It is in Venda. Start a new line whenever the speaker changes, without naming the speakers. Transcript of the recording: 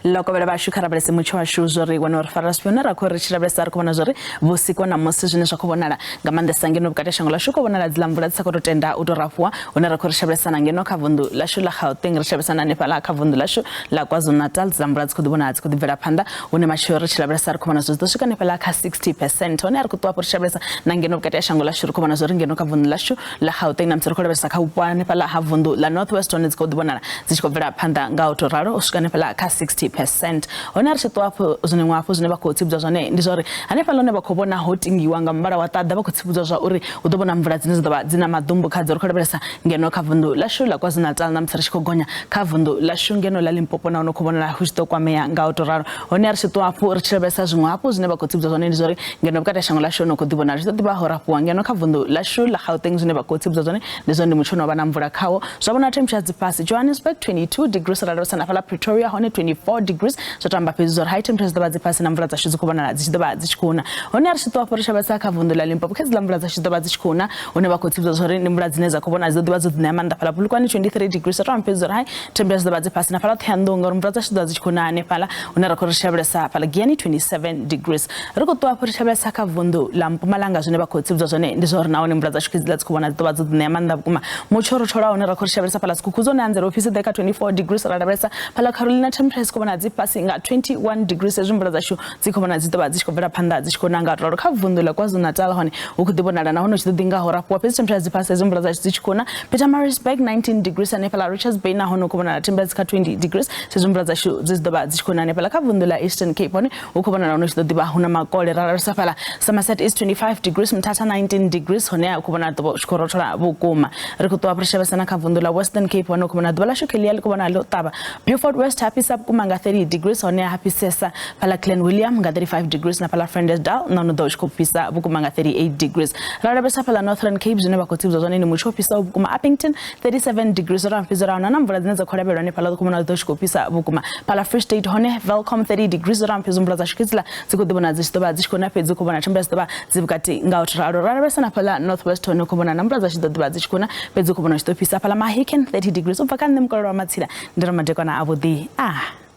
Ḽo vhashu kha lavhelese mutsho washu zwo ri wana uri farela zwifhio, ra khou ri tshi lavhelesa ri khou vhona zwori vhusiku na musi zwine zwa khou vhonala nga maanḓesa ngeno vhukati ha shango ḽashu khou vhonala dziḽa mvula dzi sa khou tou tenda u tou rafhuwa, hune ra khou ri shavhelesana ngeno kha vunḓu ḽashu ḽa Gauteng, ri shavhelesana hanefhaḽa kha vunḓu ḽashu ḽa KwaZulu-Natal, dziḽa mvula dzi khou ḓi vhonala dzi khou ḓi bvela phanḓa, hune matshelo ri tshi lavhelesa ri khou vhona zwo dzi ḓo swika hanefhaḽa kha 60%. Hone a ri khou ṱuwa hafhu ri shavhelesa na ngeno vhukati ha shango ḽashu, ri khou vhona zwori ngeno kha vunḓu ḽashu ḽa Gauteng na musi ri khou lavhelesa kha vhupo hanefhaḽa ha vunḓu ḽa North West, hone dzi khou ḓi vhonala dzi tshi khou bvela phanḓa nga u tou ralo u swika hanefhaḽa kha 60%. Hone a ri tshi ṱuwa hafhu zwiṅwe hafhu zwine vha khou tsivhudzwa zwone ndi zwa uri hanefhaḽa hune vha khou vhona ho tingiwa nga muvhala wa ṱaḓa, vha khou tsivhudzwa zwa uri hu ḓo vhona mvula dzine dza ḓo vha dzi na maḓumbu khadzo. Ri khou lavhelesa ngeno kha vunḓu ḽashu ḽa KwaZulu-Natal na musi ri tshi khou gonya kha vunḓu ḽashu ngeno ḽa Limpopo, nahone khou vhonala hu tshi ḓo kwamea nga u tou ralo. Hone a ri tshi ṱuwa hafhu ri tshi lavhelesa zwiṅwe hafhu zwine vha khou tsivhudzwa zwone ndi zwa uri ngeno vhukati ha shango ḽashu no khou ḓi vhonala zwi ḓo ḓivha ho rafhuwa ngeno kha vunḓu ḽashu ḽa Gauteng, zwine vha khou tsivhudzwa zwone ndi zwone ndi mutsho no vha na mvula khawo, zwa vhona temperature dzi fhasi. Johannesburg 22 degrees, ra lavhelesa na fhaḽa Pretoria hone 24 degrees, zwo tamba fhedzi zwa uri high temperatures ḓo vha dzi fhasi na mvula dzashu dzi khou vhonala dzi tshi ḓo vha dzi tshi khou na. Hone a ri tshi ṱuwa hafhu ri tshi lavhelesa kha vunḓu ḽa Limpopo, kha dziḽa mvula dzashu ḓo vha dzi tshi khou na, hune vha khou tsivhudzwa zwa uri ndi mvula dzine dza khou vhonala dzi ḓo ḓivha dzo ḓi ṋea maanḓa fhaḽa Polokwane 23 degrees, zwa tamba fhedzi zwa uri hai temperature dzi ḓo vha dzi fhasi na fhaḽa Ṱhohoyanḓou ngauri mvula dzashu ḓo vha dzi tshi khou na hanefhaḽa, hune ra khou ri lavhelesa fhaḽa Giyani 27 degrees. Ri khou ṱuwa hafhu ri tshi lavhelesa kha vunḓu ḽa Mpumalanga, zwine vha khou tsivhudzwa zwone ndi zwa uri nahone mvula dzashu khedziḽa dzi khou vhona dzi ḓo vha dzo ḓi ṋea maanḓa vhukuma. Mutsho ro thola hone ra khou ri lavhelesa fhaḽa Skukuza hune anzela u fhisa ḓe kha 24 degrees, ra lavhelesa fhaḽa Carolina temperature dzi khou vhona dzi fhasi nga 21 degrees, hezwi mvula dzashu dzi khou vhona dzi ḓo vha dzi tshi khou bvela phanḓa dzi tshi khou na nga ralo. Kha vunḓu ḽa KwaZulu-Natal hone hu khou ḓi vhonala nahone hu tshi ḓo ḓi nga ho rafhuwa, fhedzi temperature dzi fhasi hezwi mvula dzashu dzi tshi khou na. Pietermaritzburg 19 degrees, hanefhaḽa Richards Bay nahone hu khou vhonala temperature dzi kha 20 degrees, hezwi mvula dzashu dzi ḓo vha dzi tshi khou na hanefhaḽa. Kha vunḓu ḽa Eastern Cape hone hu khou vhonala hone hu tshi ḓo ḓivha hu na makole, ra lavhelesa fhaḽa Somerset East 25 degrees, Mthatha 19 degrees, hone hu khou vhonala ḓuvha hu tshi khou rothola vhukuma. Ri khou ṱuwa ri shavhesana kha vunḓu ḽa Western Cape, hone hu khou vhonala ḓuvha ḽashu khelia ḽi khou vhonala ḽo ṱavha. Beaufort West ha fhisa vhukuma nga 30 degrees, hone ha fhisesa fhaḽa Clan William nga 35 degrees, na fhaḽa Vrydendal nahone ḓo tshi khou fhisa vhukuma nga 38 degrees. Ra lavhelesa fhaḽa Northern Cape, zwine vha khou tsivhudzwa zwone ndi mutsho u fhisaho vhukuma. Upington 37 degrees, ra fhedza ra wana na mvula dzine dza khou lavhelelwa hanefhaḽa, khou vhona ḓo tshi khou fhisa vhukuma. Fhaḽa Free State hone Welkom 30 degrees, ra fhedza mvula dzashu khedziḽa dzi khou ḓi vhona dzi tshi ḓo vha dzi tshi khou na, fhedzi khou vhona temperature dzi ḓo vha dzi vhukati nga u ralo. Ra lavhelesa na fhaḽa North West hone khou vhona na mvula dzashu ḓo ḓivha dzi tshi khou na, fhedzi khou vhona tshi ḓo fhisa. Fhaḽa Mahikeng 30 degrees. U bva kha nṋe Mukololo wa Matsila ndi ri madekwana avhuḓi. Ah.